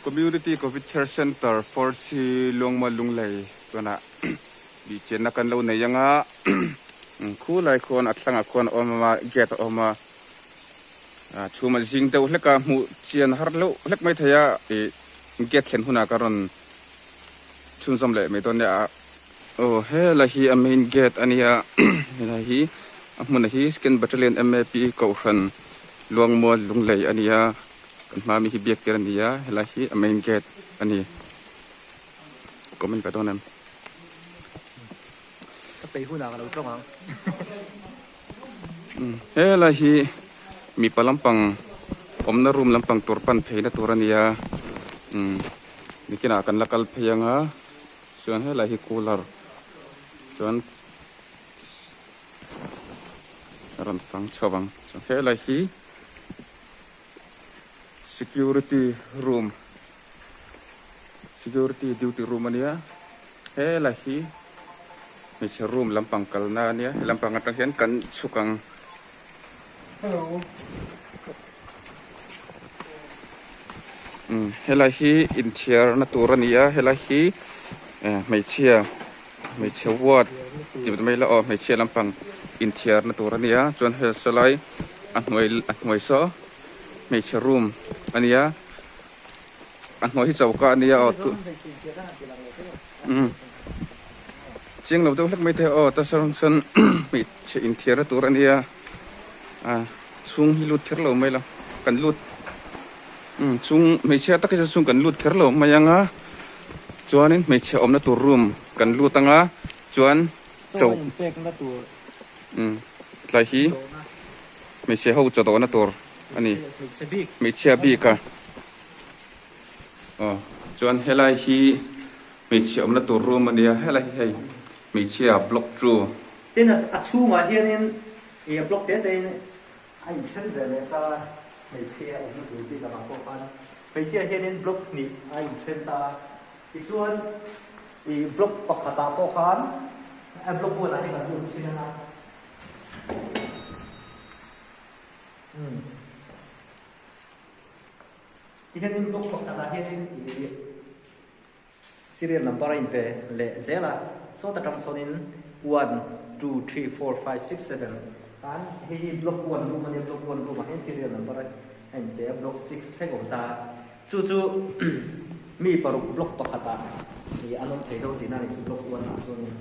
Community Covid Care Centre 4C Luangmual Lunglei tunah bih chenna kan lo nei anga khulai khuan a thlangah khuan a awm a gate a awm a chhuma zing deuh hlek a hmuh chian har loh hlek mai thei a ih gate thlen hunah ka rawn chhunzawm leh mai dawn nia aw helai hi a main gate a nia helai hi a hmunah hi Second Battalion M_A_P Kohhran Luangmual Lunglei a nia kan hma mi hi biak tir a ni a helai hi a main gate a ni comment ve dawn em. Ka peih hunah ka lo tawng ang. Helai hi mipa lampang awmna room lampang tur pan pheina tur a nia nikinah kan la kal phei anga chuan helai hi cooler chuan a rawn fang chho ang chuan helai hi security room security duty room a nia helai hi hmeichhe room lampang kalna a nia he lampang atang hian kan chhuk ang. Umm helai hi inthiar na tur a ni a helai hi eh hmeichhia hmeichhe ward tih mai ila aw hmeichhia lampang inthiar na tur a ni a chuan hel sawlai a hnuai a hnuai saw hmeichhe room a ni a a hnuai hi choka a nia aw tu umm chiang lo deuh hlek mai te aw ta sawn sawn hmeichhe inthiar na tur a nia a chhung hi lut kher lo mai la kan lut umm chhung hmeichhia tak hi chu chhung kan lut kher lo mai ang a chuanin hmeichhe awmna tur room kan lut ang a chuan cho umm tlai hi hmeichhe ho chaw dawhna tur a ni hmeichhia bik a aw chuan helai hi hmeichhia awmna tur room a nia helai hi hei hmeichhia block two. Tin a chhungah hianin ih a block te te in a inthen ve leh ta a hmeichhia awmna tur bik ang ah pawh khan hmeichhia hianin block hnih a inthen ta a tichuan ih block pakhat ah pawh khan a block one ah hian kan lut chin a. Umm. Tihianin block pakhatah hianin ih serial number a inpe leh zel a, sawt atang sawnin one, two, three, four, five, six, seven khan hei hi block one room a nia, block one room ah hian serial number a inpe a, block six thleng awm ta a, chu chu mi paruk block pakhatah ih an awm thei dawn tihna a ni chu block one ah chuanin.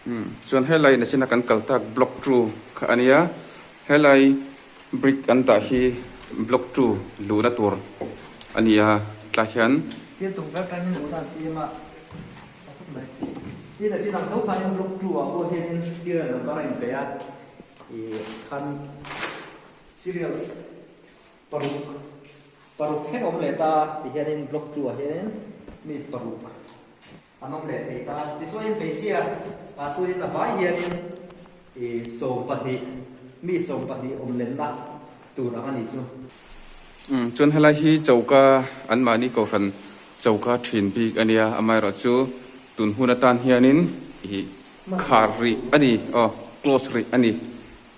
Umm chuan helai nachina kan kal tak block two kha a nia helai brick an dah hi block two luhna tur a ni a tlai hian. Thil tum ber tangin luhna an siam a a khawp mai. Tin a chin ang tho khanin block two ah pawh hianin serial number a inpe a ih khan serial paruk paruk thleng a awm leh ta ti hianin block two ah hianin mi paruk. An awm leh thei ta. Tichuanin hmeichhia ah chuanin a vai hianin ih 20, mi 20 awm lenna tur ang a nih chu. Umm chuan helai hi choka anmahni kohhran choka thin bik a nia, amaherawhchu tun hun atan hianin ih khar rih a ni aw close rih a ni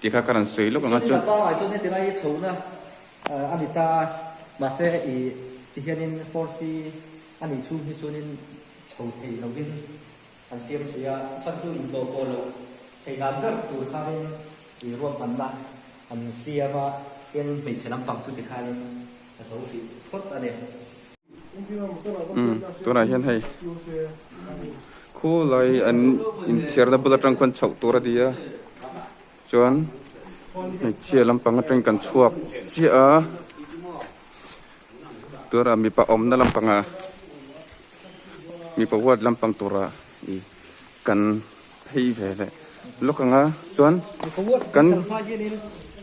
tih kha ka rawn sawi lawk ang a chuan. Chuanin a pangai chuan heti lai hi chhohna a ni ta a, mahse ih tihianin 4C A nih chhung hi chuanin chho thei lovin an siam chhui a, chhan chu intlawh pawh loh thei dan ber tur khanin ih ruahmanna an siam a, tin hmeichhe lampang chu tikhanin a zo hrih phawt a ni. Umm tunah hian hei khulai an inthiarna bul atang khuan chhoh tur a ni a, chuan hmeichhia lampang atangin kan chhuak chiah a. Tura mipa awmna lampanga mipa ward lampang tura ih kan phei ve leh lawk ang a chuan kan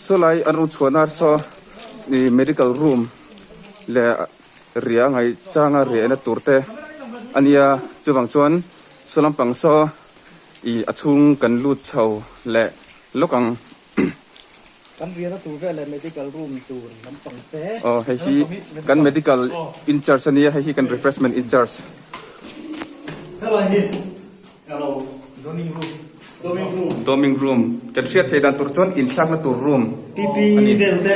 sawlai an rawn chhuahna saw ih medical room leh riah ngaih changa riahna tur te a nia chuvang chuan saw lampang saw ih a chhung kan lut chho leh lawk ang. Kan riahna tur vel leh medical room tur lampang te. Aw hei hi kan medical in charge a nia hei hi kan refreshment in charge. Helai hi elo dorming room dorming room. Dorming room kan hriat theih dan tur chuan inthlakna tur room PP vel te.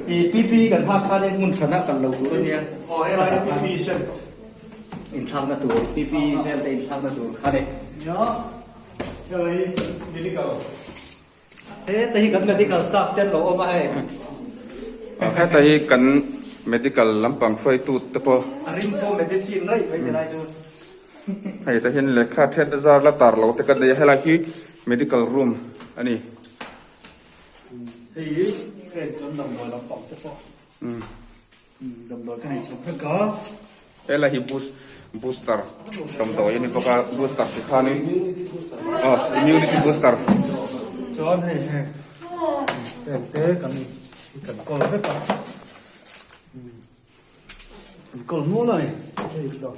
I PP kan hak khanin hmun hranah kal lo tur a nia. Aw helai hi PP set. Inthlakna tur PP vel te inthlakna tur kha ni. Nia helai hi medical. Heta hi kan medical staff te an lo awm a hei. Heta hi kan medical lampang hruaitu te pawh. A rim pawh medicine raih mai ti lai chu. Hei tah hian lehkha then zar la tar lo te kan nei a helai hi medical room a ni. Hei hi heng kan damdawi lampang te pawh damdawi ka nei chawp vek a. Helai hi boost booster damdawi a ni bawk a booster ti khanin aw immunity booster. Chuan hei heng heng te kan kan kawl vek a. An kawl nual a ni. Hei dam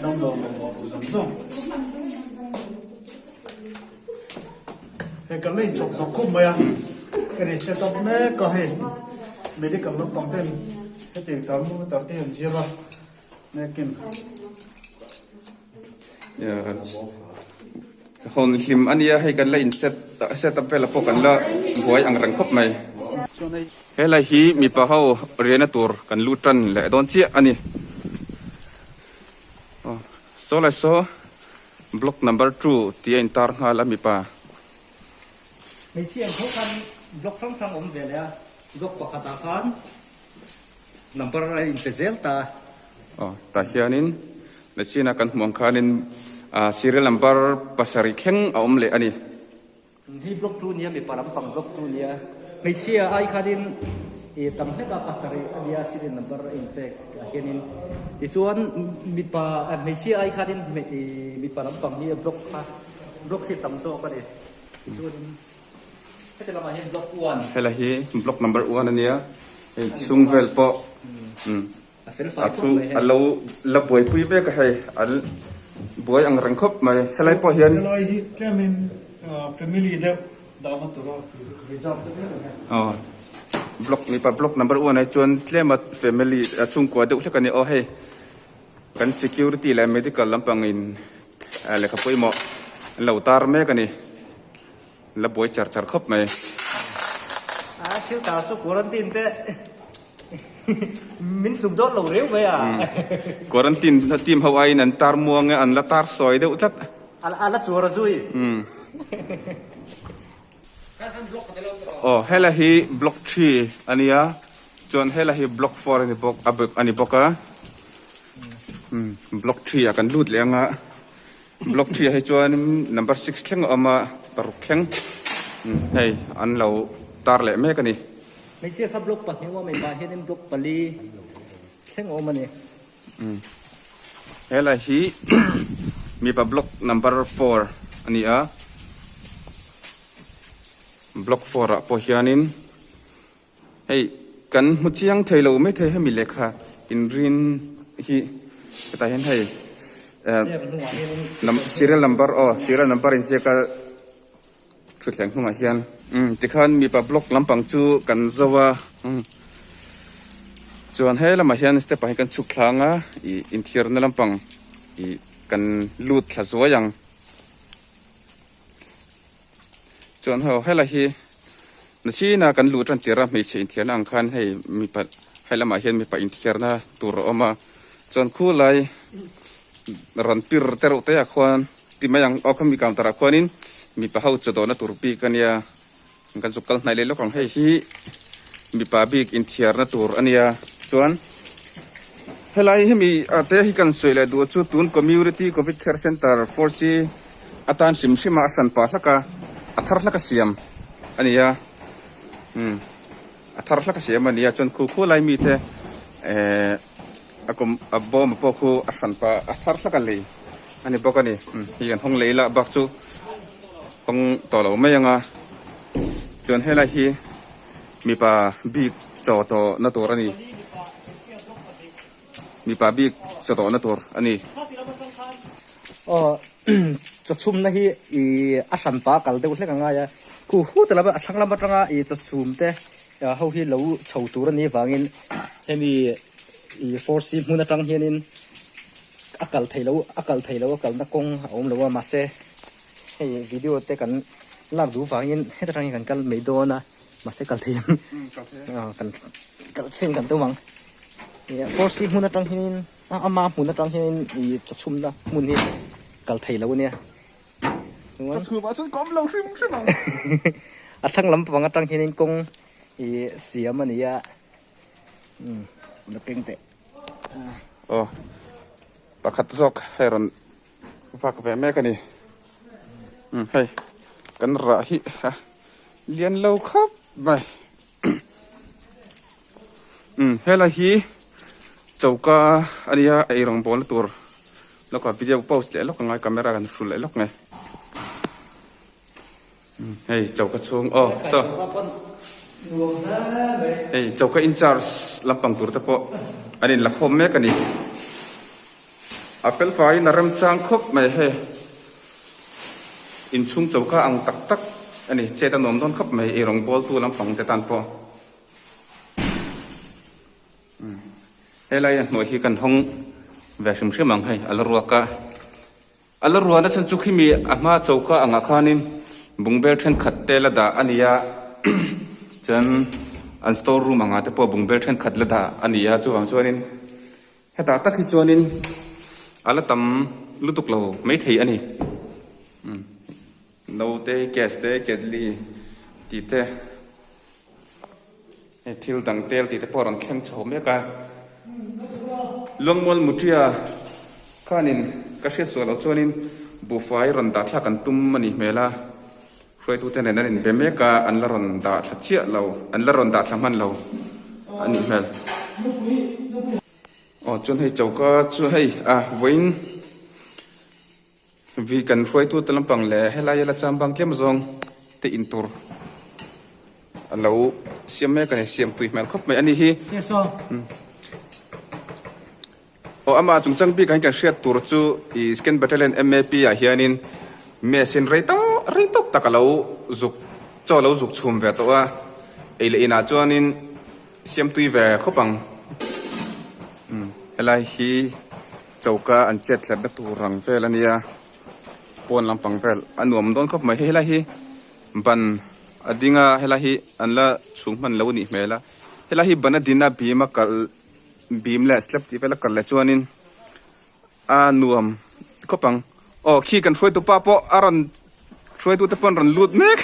damlo mamawh tur zawng zawng. Hei kan la inchhawp hnawk khawp mai a. Kan in set up mek a hei medical lampang ten hetiang thermometer te hi an zir a mekin. Hawn hlim a nia hei kan la in set set up vel ah pawh kan la buai ang reng khawp mai. Helai hi mipa ho riahna tur kan lut tan leh dawn chiah a ni. Aw saw lai saw block number two tih a intar nghal a mipa. Hmeichhia ang tho khan block hrang hrang a awm ve leh a, block pakhatah khan Number a inpe zel ta. Aw, tah hianin Lachina kan hmuh ang khanin serial number pasarih thleng a awm leh a ni. Hei block tu nia mipa lampang block tu nia. Hmeichhia ai khanin i tam hlek a pasarih a nia serial number a inpek ah hianin. Tichuan mipa hmeichhia ai khanin mipa lampang hi block kha block hi tam zawk a ni. Tichuanin. Heti lamah hian block one. Helai hi block number one a nia, hei chhung vel pawh A fel fai khawp mai hei. A lo la buaipui mek a hei, an buai ang reng khawp mai. Helai pawh hian. Helai hi tlemin family deuh dahna tura reserve deuh hlek a nia. Aw, block mipa block number one ah chuan tlema family chhungkua deuh hlek a ni aw hei. Kan security leh medical lampangin lehkha pawimawh an lo tar mek a ni. La buai char char khawp mai. A thil tar chu quarantine te min tluk dawn lo reu mai a. Quarantine team ho aiin an tar muang e, an la tar sawi deuh tlat. A la chuar a zui. Aw helai hi block three a nia chuan helai hi block four a ni bawk a ni bawk a block three ah kan lut leh ang a. Block three ah hi chuan number six thleng a awm a, paruk thleng hei an lo tar leh mek a ni. Hmeichhia kha block pahnih awm a, mipa hianin block pali thleng a awm a ni. Helai hi mipa block number four a ni a, block four ah pawh hianin Hei kan hmu chiang thei lo mai thei hemi lehkha inrin hi hetah hian hei eh serial number aw serial number inziak a thutthleng hnungah hian umm tikhan mipa block lampang chu kan zo a umm chuan he lamah hian step ah hian kan chhuk thlang a ih inthiarna lampang ih kan lut thla zuai ang. Chuan ho helai hi nachina kan luh tan tir a hmeichhe inthiarna ang khan hei mipa hei lamah hian mipa inthiarna tur a awm a chuan khulai rawn pir te reuh te ah khuan ti mai ang aw khami counter ah khuanin mipa ho chaw dawhna tur bik a nia kan zuk kal hnaih leh lawk ang hei hi mipa bik inthiarna tur a nia chuan helai hemi ah te hi kan sawi leh duh chu tun community covid care center 4G A tan hrim hrim a, a hran pah hlak a, a thar hlak a siam a ni a, umm a thar hlak a siam a ni a, chuan khu khu lai mite ehh a kum a bawm pawh khu a hran pah a thar hlak a lei a ni bawk a ni, umm hei an hawng lei lah bak chu hawng tawh lo mai ang a, chuan helai hi mipa bik chaw tawh na tur a ni. Mipa bik chaw tawhna tur a ni. Aw chaw chhumna hi i a hran pa kal deuh hlek a ngai a, khu hu ta lama a thlang lam atanga i chaw chhum te ho hi lo chho tur a nih vangin hemi i four C hmun atang hianin a kal thei lo a kal thei lo a kalna kawng a awm lo a mahse hei video te kan lak duh vangin heta tang hi kan kal mai dawn a. Mahse kal thei ang. Kan kal chin kan tum ang. Force hmun atang hianin ama hmun atang hianin ih chaw chhumna hmun hi kal thei lo ania. Chaw chhumah chuan ka awm lo hrim hrim ang. A thlang lampang atang hianin kawng ih siam a ni a. La keng teh. Aw pakhat zawk hei rawn vak ve mek a ni. Hei kan rah hi a lian lo khawp mai. Helai hi choka a nia ei rawngbawlna tur lawkah video post leh lawk angai camera kan hrul leh lawk nge. Hei choka chhung aw saw hei choka in charge lampang tur te pawh an in la khawm mek a ni a fel faiin a remchang khawp mai hei inchhung choka ang tak tak a ni chet a nuam dawn khawp mai ei rawng bawl tu lampang te tan pawh helai a hnuai hi kan hawng ve hrim hrim ang hei a la ruak a. A la ruahna chhan chu khimi a hma choka angah khanin bungbel thenkhat te la dah a ni a, chuan an store room angah te pawh bungbel thenkhat la dah a ni a, chuvang chuanin hetah tak hi chuanin a la tam lutuk lo maithei a ni. No te, gas te, ketli tih te. Hei thil dang tel tih te pawh a rawn thleng chho mek a, Luangmual Mutia khanin ka hriat suah loh chuanin buhfai rawn dah thlak an tum a nih hmel a, hruaitute nen an inbe mek a, an la rawn dah thla chiah lo, an la rawn dah thla hman lo a nih hmel. Aw chuan hei choka chu hei a vawiin vi kan hruaitute lampang leh helai la chambang tlem zawng te intur. A lo siam mek a ni, siam tui hmel khawp mai a ni hi. Aw amah chungchang bik ah hian kan hriat tur chu ih Second Battalion MAP ah hianin mess in rei tawk rei tawk tak a lo zuk chaw a lo zuk chhum ve tawh a, ei leh inah chuanin siam tui ve khawp ang. Helai hi choka an chet hlatna tur ang vel a nia, pawn lampang vel a nuam dawn khawp mai. Hei helai hi ban. A ding a helai hi an la chhung hman lo a nih hmel a helai hi ban a din a bim a kalh bim leh slab tih vel a kalh leh chuanin a nuam khawp ang aw khi kan hruaitu pa pawh a rawn hruaitu te pawh an rawn lut mek.